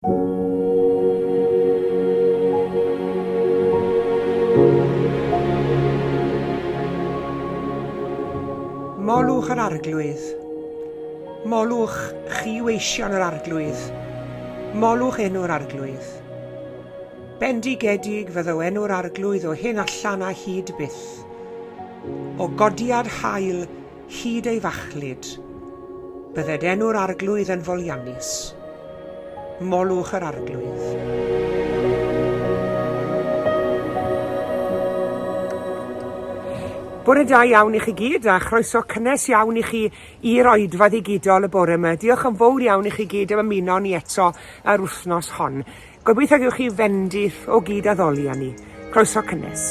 Molwch yr Arglwydd. Molwch, chi weision yr Arglwydd. Molwch enw'r Arglwydd. Bendigedig fyddo enw'r Arglwydd o hyn allan a hyd byth. O godiad haul hyd ei fachlud. Bydded enw'r Arglwydd yn foliannus. Molwch yr Arglwydd. Bore da iawn i chi gyd a chroeso cynnes iawn i chi i'r oedfa ddigidol y bore yma. Diolch yn fawr iawn i chi gyd am ymuno ni eto yr wythnos hon. Gobeithio gewch chi fendith o gyd addoli â ni. Croeso cynnes.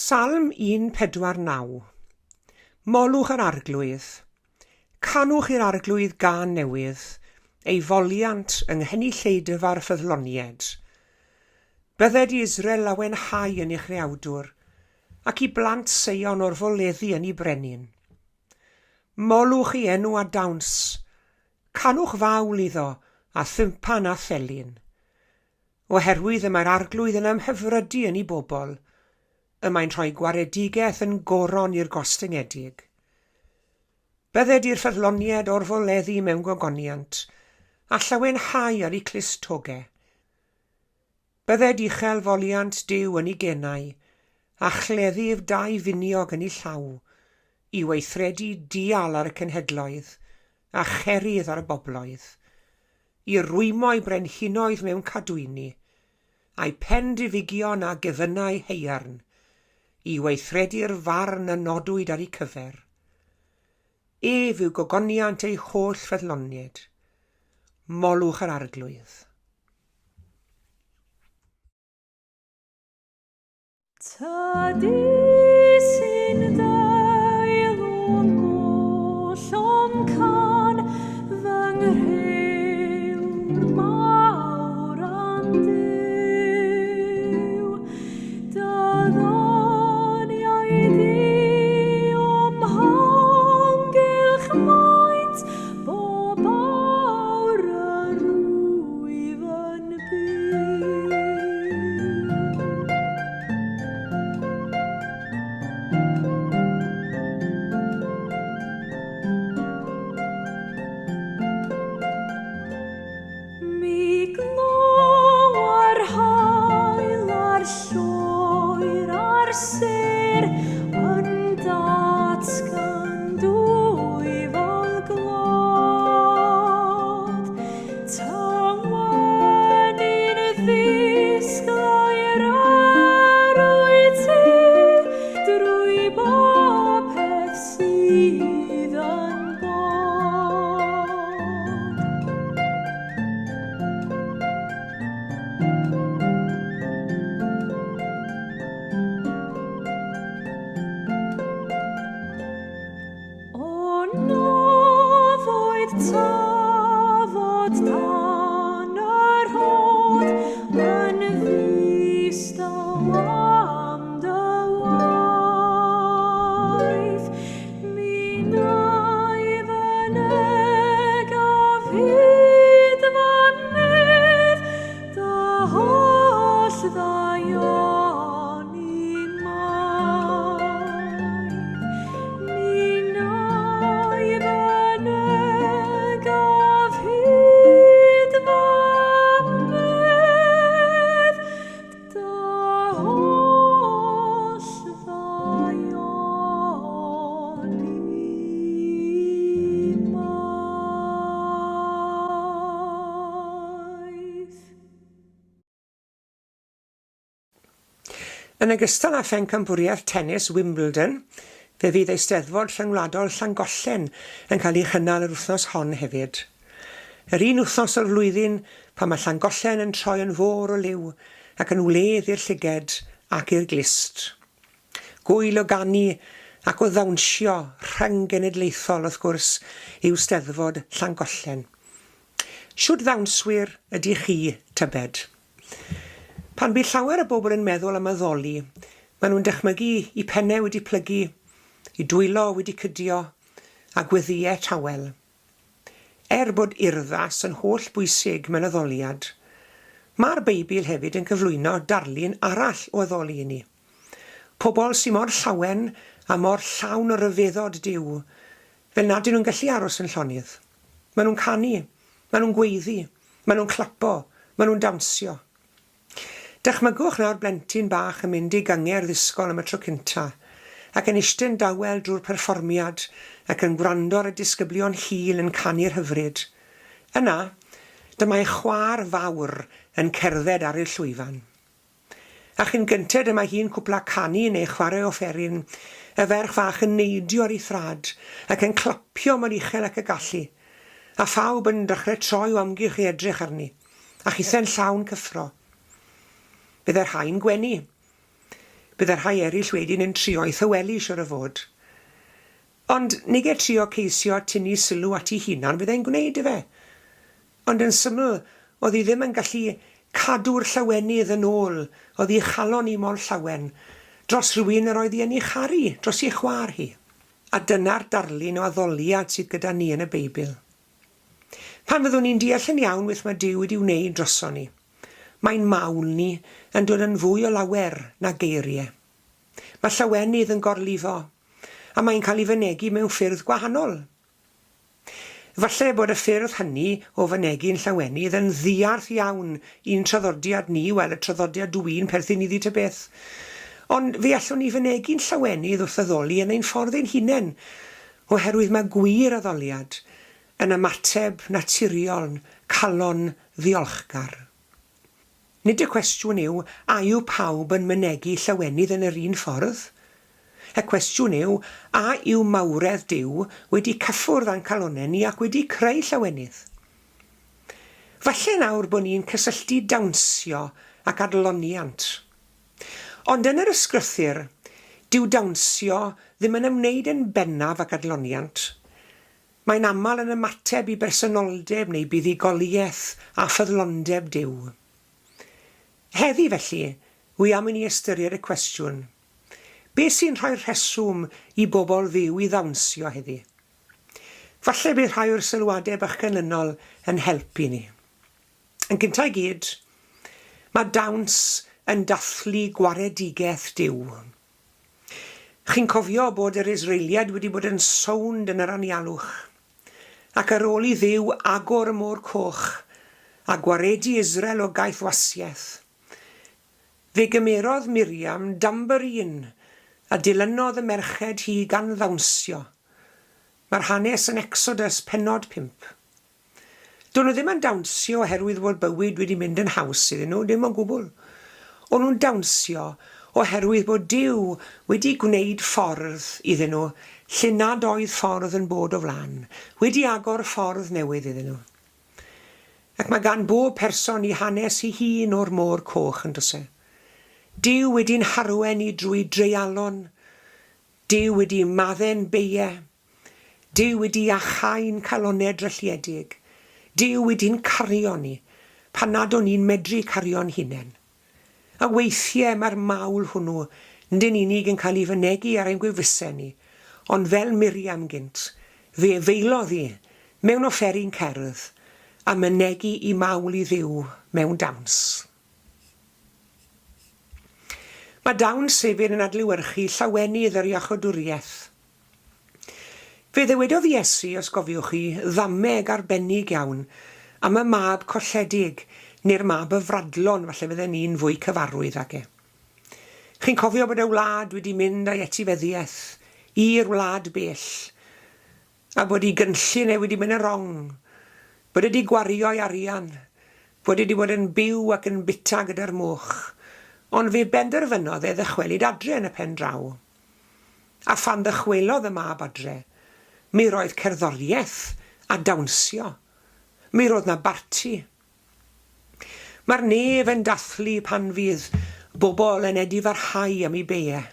Salm 149. Molwch yr Arglwydd. Canwch i'r Arglwydd gân newydd, ei foliant yng nghynulleidfa'r ffyddlonied. Bydded i Israel lawenhau yn ei Chreawdwr, ac i blant Seion orfoleddu yn ei Brenin. Molwch ei enw â dawns, canwch fawl iddo â thympan a thelyn. Oherwydd y mae'r Arglwydd yn ymhyfrydu yn ei bobl, y mae'n rhoi gwaredigaeth yn goron i'r gostyngedig. Bydded i'r ffyddloniaid orfoleddu mewn gogoniant, a llawenhau ar eu clustoge. Bydded uchel foliant Duw yn ei genau, a chleddyf dau finiog yn ei llaw, i weithredu dial ar y cenhedloedd, a cherydd ar y bobloedd, i rwymo'i brenhinoedd mewn cadwyni, a'i phendefigion â gefynnau haearn, i weithredu'r farn a nodwyd ar eu cyfer. Ef yw gogoniant eu holl ffyddloniaid. Molwch yr Arglwydd. Tydi sy'n deilwng oll o'm can, fy nghrëwr mawr a'm Duw. Dy ddoniau di o'm hamgylch maent, bob awr yr wyf yn byw. Yn ogystal â Phencampwriaeth Tennis Wimbledon, fe fydd Eisteddfod Rhyngwladol Llangollen yn cael ei chynnal yr wythnos hon hefyd. Yr un wythnos o'r flwyddyn pan mae Llangollen yn troi yn fôr o liw ac yn wledd i'r llyged ac i'r glust. Gŵyl o ganu ac o ddawnsio rhyng-genedlaethol, wrth gwrs, yw Steddfod Llangollen. Shwd ddawnswyr ydych chi, tybed? Pan bydd llawer o bobl yn meddwl am addoli, maen nhw'n dychmygu 'u pennau wedi plygu, 'u dwylo wedi cydio, a gweddïau tawel. Er bod urddas yn holl bwysig mewn addoliad, mae'r Beibl hefyd yn cyflwyno darlun arall o addoli i ni. Pobl sy mor llawen a mor llawn o ryfeddod Duw, fel nad ydyn nhw'n gallu aros yn llonydd. Maen nhw'n canu, maen nhw'n gweiddi, maen nhw'n clapo, maen nhw'n dawnsio. Dychmygwch nawr blentyn bach yn mynd i gyngerdd ysgol am y tro cynta, ac yn ishte'n dawel drwy'r perfformiad ac yn gwrando ar y disgyblion hil yn canu'r hyfryd. Yna, dyma ei chwaer fawr yn cerdded ar i'r llwyfan. A chyn gynted y mae hi'n cwpla canu neu chwarae offeryn, y ferch fach yn neidio ar ei thraed ac yn clapio mor uchel ac y gallu, a phawb yn dechrau troi o amgylch i edrych arni, a chithe'n llawn cyffro. Bydde rhai'n gwenu. Bydde rhai eraill wedyn yn trio'i thawelu, siwr o fod. Ond nige trio ceisio tynnu sylw at 'i hunan fyddai'n gwneud ife? Ond yn syml, o'dd hi ddim yn gallu cadw'r llawenydd yn ôl, o'dd 'i chalon hi mor llawen dros rywun yr oedd hi yn 'i charu, dros 'i chwaer hi. A dyna'r darlun o addoliad sydd gyda ni yn y Beibl. Pan fyddwn ni'n deall yn iawn beth mae Duw wedi wneud droson ni, mae'n mawl ni yn dod yn fwy o lawer na geirie. Mae llawenydd yn gorlifo, a mae'n cael ei fynegi mewn ffyrdd gwahanol. Falle bod y ffyrdd hynny o fynegi'n llawenydd yn ddiarth iawn i'n traddodiad ni, wel, y traddodiad dw i'n perthyn iddi ta beth. Ond fe allwn ni fynegi'n llawenydd wrth addoli yn ein ffordd ein hunain, oherwydd mae gwir addoliad yn ymateb naturiol calon ddiolchgar. Nid y cwestiwn yw a yw pawb yn mynegi llawenydd yn yr un ffordd. Y cwestiwn yw a yw mawredd Duw wedi cyffwrdd â'n calonnau ni ac wedi creu llawenydd. Falle nawr bod ni'n cysylltu dawnsio ac adloniant. Ond yn yr Ysgrythur, dyw dawnsio ddim yn ymwneud yn bennaf ag adloniant. Mae'n aml yn ymateb i bersonolldeb neu buddugoliaeth a ffyddlondeb Duw. Heddi, felly, wy am i ni ystyried y cwestiwn, Beth sy'n rhoi'r rheswm i bobl Dduw i ddawnsio heddi? Falle bydd rhai o'r sylwadau bach canlynol yn helpu ni. Yn gyntaf i gyd, mae dawns yn dathlu gwaredigaeth Duw. Chi'n cofio bod yr Israeliaid wedi bod yn sownd yn yr anialwch, ac ar ôl i Dduw agor y Môr Coch a gwaredu Israel o gaethwasiaeth, fe gymerodd Miriam damborîn a dilynodd y merched hi gan ddawnsio. Mae'r hanes yn Exodus pennod 5. Do'n nhw ddim yn dawnsio oherwydd bod bywyd wedi mynd yn haws iddyn nhw, dim o gwbl. O'n nhw'n dawnsio oherwydd bod Duw wedi gwneud ffordd iddyn nhw lle nad oedd ffordd yn bod o flaen, wedi agor ffordd newydd iddyn nhw. Ac mae gan bob person 'i hanes 'i hun o'r Môr Coch, yn does e? Duw wedi'n harwen ni drwy dreialon, Duw wedi maddau'n beie, Duw wedi iachau'n calonnau drylliedig. Duw wedi'n cario ni pan nad o'n ni'n medru cario'n hunain. A weithiau mae'r mawl hwnnw nid yn unig yn cael ei fynegi ar ein gwefusau ni, ond fel Miriam gynt, fe efeilodd hi mewn offeryn cerdd a mynegi i mawl i Dduw mewn dawns. Mae dawns hefyd yn adlewyrchu llawenydd yr iachawdwriaeth. Fe ddywedodd Iesu, os gofiwch chi, ddameg arbennig iawn am y mab colledig, neu'r mab y fradlon, falle fydden ni'n fwy cyfarwydd ag e. Chi'n cofio bod y wlad wedi mynd a'i etifeddiaeth i'r wlad bell, a bod ei gynllun e wedi mynd yn rong, bod e wedi gwario'i arian, bod e wedi bod yn byw ac yn bita gyda'r moch. Ond fe benderfynodd e ddychwelyd adre yn y pen draw. A phan ddychwelodd y mab adre, mi roedd cerddoriaeth a dawnsio. Mi roedd 'na barti. Mae'r nef yn dathlu pan fydd bobl yn edifarhau am eu beie.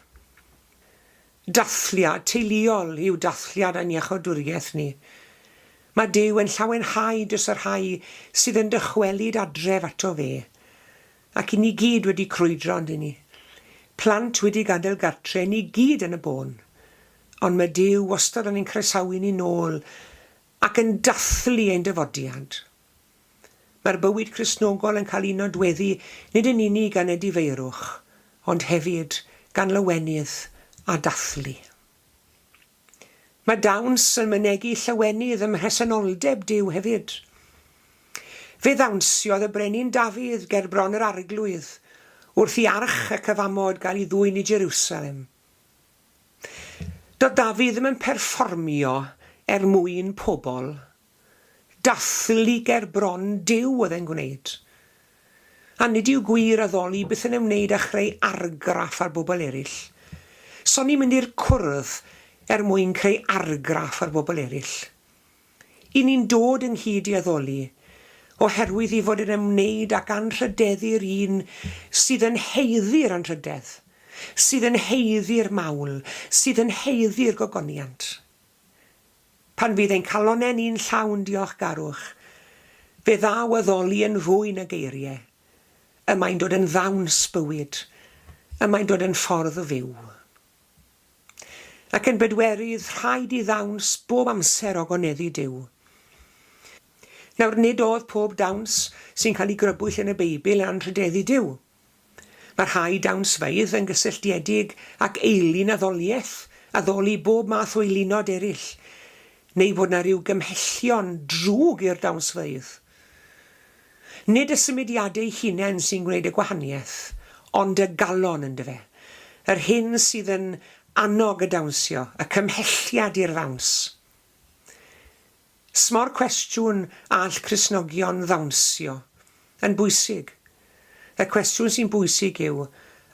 Dathliad teuluol yw dathliad ein iachawdwriaeth ni. Mae Duw yn llawenhau dros y rhai sydd yn dychwelyd adref ato fe. Ac i ni gyd wedi crwydro, on'd 'yn ni? Plant wedi gadael gartre, ni gyd yn y bôn. Ond mae Duw wastad yn ein croesawu ni nôl ac yn dathlu ein dyfodiad. Mae'r bywyd Cristnogol yn cael ei nodweddu nid yn unig gan edifeirwch, ond hefyd gan lawenydd a dathlu. Mae dawns yn mynegi llawenydd ym mhresenoldeb Duw hefyd. Fe ddawnsiodd y Brenin Dafydd ger bron yr Arglwydd wrth i Arch y Cyfamod gael ei ddwyn i Jeriwsalem. Doedd Dafydd ddim yn perfformio er mwyn pobl, Dathlu ger bron Duw oedd e'n gwneud. A nid yw gwir addoli byth yn ymwneud â chreu argraff ar bobl eraill. So ni'n mynd i'r cwrdd er mwyn creu argraff ar bobl eraill. I ni'n dod ynghyd i addoli oherwydd ei fod yn ymwneud ac anrhydeddu'r un sydd yn haeddu'r anrhydedd, sydd yn haeddu'r mawl, sydd yn haeddu'r gogoniant. Pan fydd ein calonnau ni'n llawn diolchgarwch, fe ddaw addoli yn fwy na geiriau. Y mae'n dod yn ddawns bywyd. Y mae'n dod yn ffordd o fyw. Ac yn bedwerydd, rhaid i ddawns bob amser ogoneddu Duw. Nawr, nid oedd pob dawns sy'n cael ei grybwyll yn y Beibl yn anrhydeddu Duw. Mae rhai dawnsfeydd yn gysylltiedig ag eilun-addoliaeth, addoli bob math o eilunod eraill, neu fod 'na ryw gymhellion drwg i'r dawnsfeydd. Nid y symudiadau eu hunain sy'n gwneud y gwahaniaeth, ond y galon, yndyfe? Yr hyn sydd yn annog y dawnsio, y cymhelliad i'r ddawns. Smo'r cwestiwn all Cristnogion ddawnsio? yn bwysig. Y cwestiwn sy'n bwysig yw,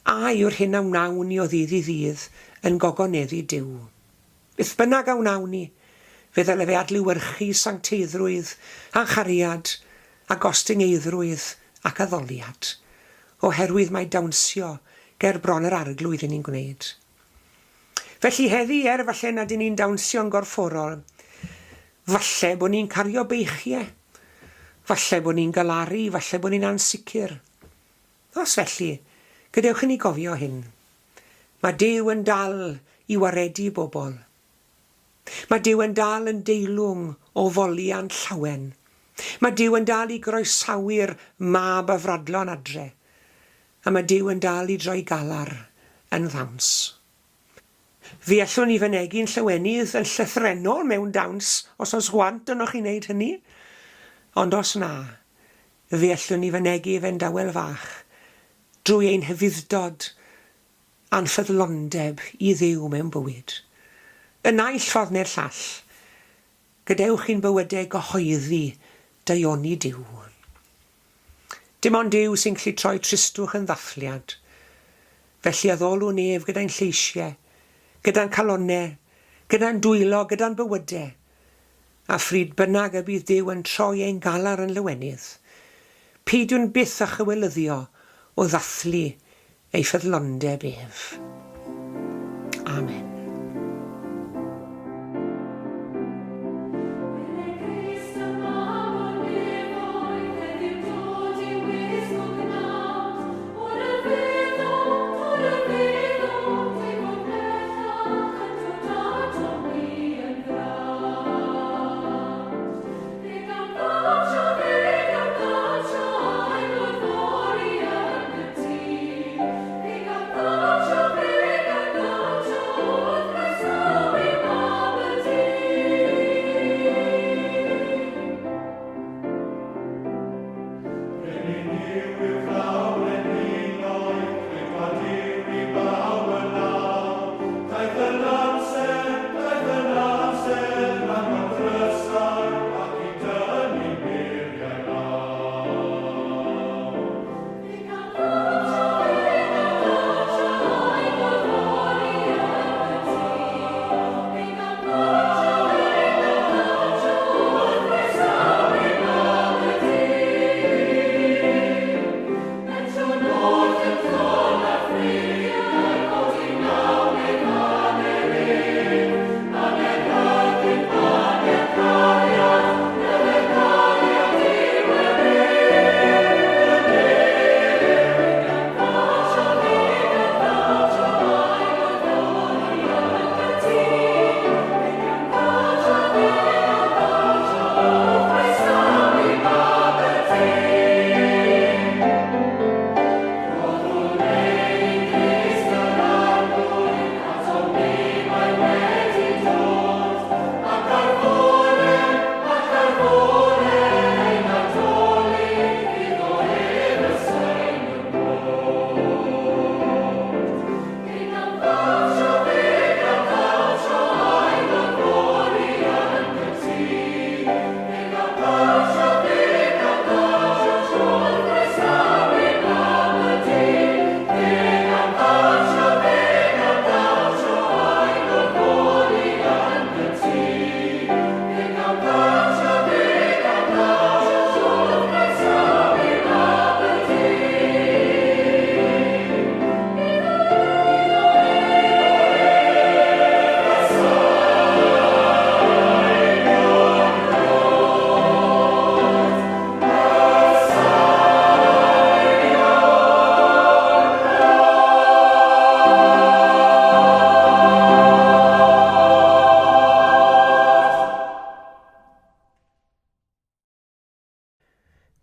a yw'r hyn a wnawn ni o ddydd i ddydd yn gogoneddu Duw? Beth bynnag a wnawn ni, fe ddyle fe adlewyrchu sancteiddrwydd a chariad a gostyngeiddrwydd ac addoliad, oherwydd mai dawnsio ger bron yr Arglwydd 'yn ni'n gwneud. Felly heddi, er falle nad 'yn ni'n dawnsio'n gorfforol, falle bod ni'n cario beichie, falle bod ni'n galaru, falle bod ni'n ansicr. Os felly, gadewch i ni gofio hyn. Mae Duw yn dal i waredu bobl. Mae Duw yn dal yn deilwng o foliant llawen. Mae Duw yn dal i groesawu'r mab afradlon adre. A mae Duw yn dal i droi galar yn ddawns. Fe allwn ni fynegi'n llawenydd yn llythrennol mewn dawns os oes chwant ynoch i wneud hynny, ond os na, fe allwn ni fynegi fe'n dawel fach drwy ein hyfudd-dod a'n ffyddlondeb i Dduw mewn bywyd. Y naill ffordd neu'r llall, gadewch i'n bywydau gyhoeddi daioni Duw. Dim ond Duw sy'n gallu troi tristwch yn ddathliad. Felly addolwn ef gyda'n lleisiau, gyda'n calonnau, gyda'n dwylo, gyda'n bywydau. A phryd bynnag y bydd Duw yn troi ein galar yn lawenydd, peidiwn byth â chywilyddio o ddathlu ei ffyddlondeb ef. Amen.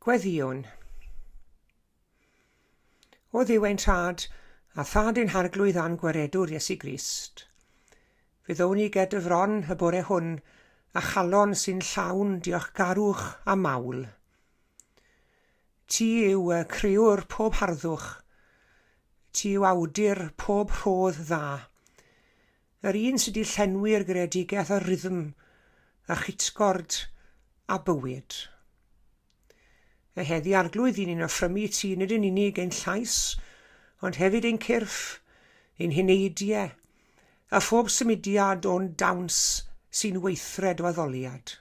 Gweddïwn. O Dduw ein Tad, a Thad ein Harglwydd a'n Gwaredwr Iesu Grist, fe ddown ni ger dy fron y bore hwn a chalon sy'n llawn diolchgarwch a mawl. Ti yw y crëwr pob harddwch, ti yw awdur pob rhodd dda, yr un sydd wedi llenwi'r greadigaeth â rhythm a chytgord a bywyd. A heddi Arglwydd, i ni'n offrymu i ti nid yn unig ein llais, ond hefyd ein cyrff, ein heneidiau, a phob symudiad o'n dawns sy'n weithred o addoliad.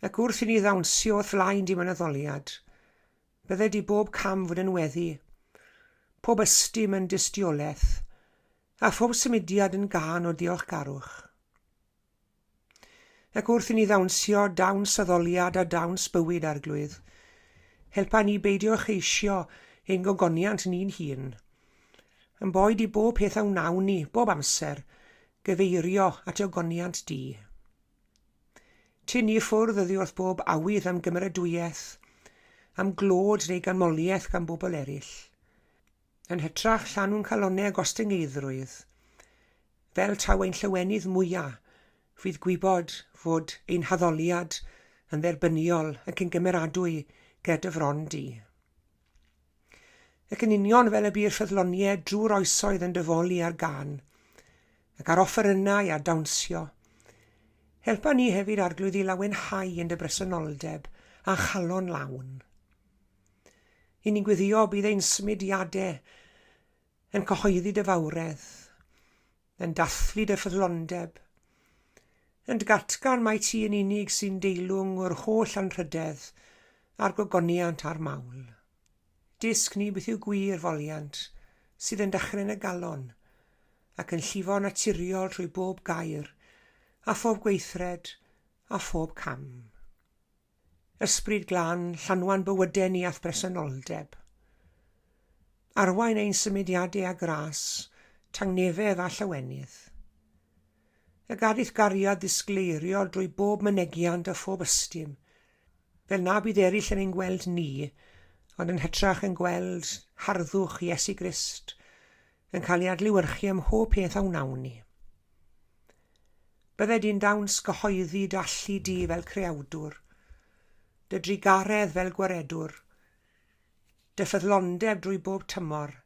Ac wrth i ni ddawnsio wrth flaen di mewn addoliad, bydded i bob cam fod yn weddi, pob ystym yn dystiolaeth, a phob symudiad yn gân o diolchgarwch. Ac wrth i ni ddawnsio dawns addoliad a dawns bywyd, Arglwydd, helpa ni beidio cheisio ein gogoniant ni'n hun. Yn boed i bob peth a wnawn ni, bob amser, gyfeirio at ogoniant di. Tyn ni ffwrdd oddi wrth bob awydd am gymeradwyaeth, am glod neu ganmoliaeth gan bobl eraill. Yn hytrach, llanw'n calonnau â gostyngeiddrwydd, fel taw ein llawenydd mwya' fydd gwybod fod ein haddoliad yn dderbyniol ac yn gymeradwy ger dy fron di. Ac yn union fel y bu'r ffyddloniaid drwy'r oesoedd yn dyfoli ar gân, ac ar offerynnau a dawnsio, helpa ni hefyd, Arglwydd, i lawenhau yn dy bresenoldeb â chalon lawn. I ni'n gweddio bydd ein symudiadau yn cyhoeddi dy fawredd, yn dathlu dy ffyddlondeb, yn dy mai ti yn unig sy'n deilwng o'r holl anrhydedd a'r gogoniant a'r mawl. Dysg ni beth yw gwir foliant sydd yn dechrau yn y galon ac yn llifo naturiol trwy bob gair a phob gweithred a phob cam. Ysbryd glân, llanwa'n bywydau ni a'th bresenoldeb. Arwain ein symudiadau â gras, tangnefedd a llawenydd. Y gad i'th gariad ddisgleirio drwy bob mynegiant a phob ystym, fel na bydd eraill yn ein gweld ni, ond yn hytrach yn gweld harddwch Iesu Grist yn cael ei adlewyrchu ym mhob peth a wnawn ni. Bydded i'n dawns gyhoeddi dy allu di fel creawdwr, dy drugaredd fel gwaredwr, dy ffyddlondeb drwy bob tymor,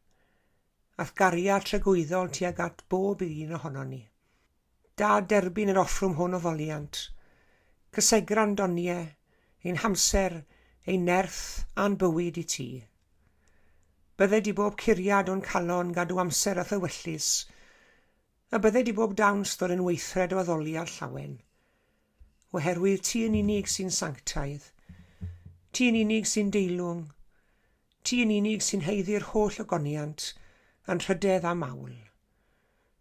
a'th gariad tragwyddol tuag at bob un ohonon ni. Da derbyn yr offrwm hwn o foliant, cysegran doniau, ein hamser, ein nerth a'n bywyd i ti. Bydded i bob curiad o'n calon gadw amser a thywyllys, A bydded i bob dawns ddod yn weithred o addoliad llawen, oherwydd ti yn unig sy'n sanctaidd, ti yn unig sy'n deilwng, ti yn unig sy'n haeddu'r holl ogoniant, anrhydedd a mawl,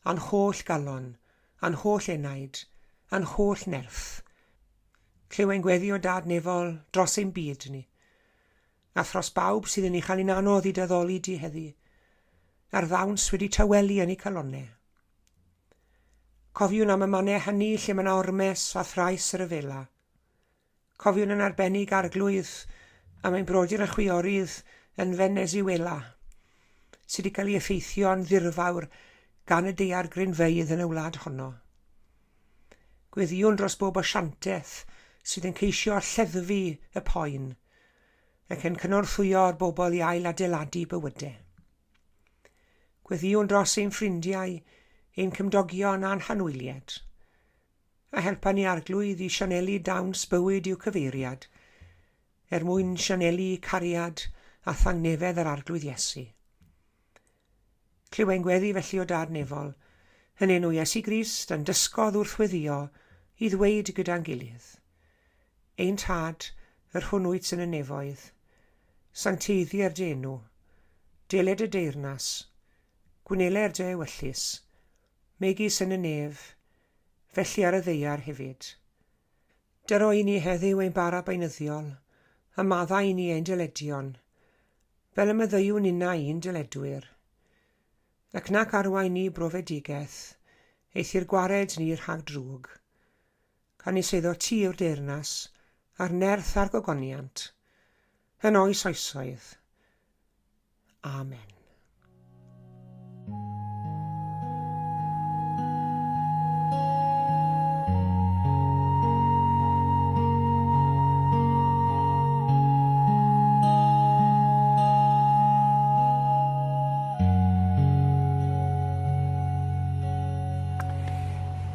a'n holl galon, a'n holl enaid, a'n holl nerth. Clyw ein gweddi o Dad nefol dros ein byd ni, a thros bawb sydd yn ei chael hi'n anodd i d'addoli di heddi, a'r ddawns wedi tawelu yn eu calonnau. Cofiwn am y mannau hynny lle mae yna ormes a thrais y rhyfela. Cofiwn yn arbennig Arglwydd am ein brodyr a chwiorydd yn Venezuela, sydd wedi cael ei effeithio'n ddirfawr gan y daeargrynfeydd yn y wlad honno. Gweddïwn dros bob asiantaeth sydd yn ceisio lleddfu y poen ac yn cynorthwyo'r bobl i ailadeiladu bywydau. Gweddïwn dros ein ffrindiau, ein cymdogion a'n hanwyliaid, a helpa ni Arglwydd i sianelu dawns bywyd i'w cyfeiriad, er mwyn sianelu cariad a thangnefedd yr Arglwydd Iesu. Clyw ein gweddi felly o Dad nefol, yn enw Iesu Grist a'n dysgodd wrth weddio i ddweud gyda'n gilydd. Ein Tad, yr hwn wyt yn y nefoedd, sancteiddier dy enw, deled y deyrnas, gwneler dy ewyllys, megis yn y nef, felly ar y ddaear hefyd. Dyro i ni heddiw ein bara beunyddiol, a maddau i ni ein dyledion, fel y maddeuwn ninnau i'n dyledwyr. Ac nac arwain ni brofedigaeth, eithr gwared ni rhag drwg. Canys eiddo ti yw'r deyrnas, a'r nerth a'r gogoniant, yn oes oesoedd. Amen.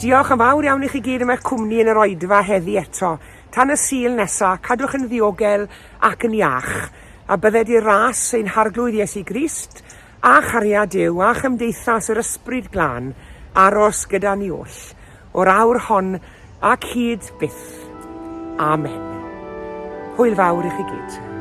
Diolch yn fawr iawn i chi gyd am eich cwmni yn yr oedfa heddi eto. Tan y Sul nesa, cadwch yn ddiogel ac yn iach, a bydded i ras ein Harglwydd Iesu Grist, a chariad Duw, a chymdeithas yr Ysbryd Glân, aros gyda ni oll, o'r awr hon ac hyd byth. Amen. Hwyl fawr i chi gyd.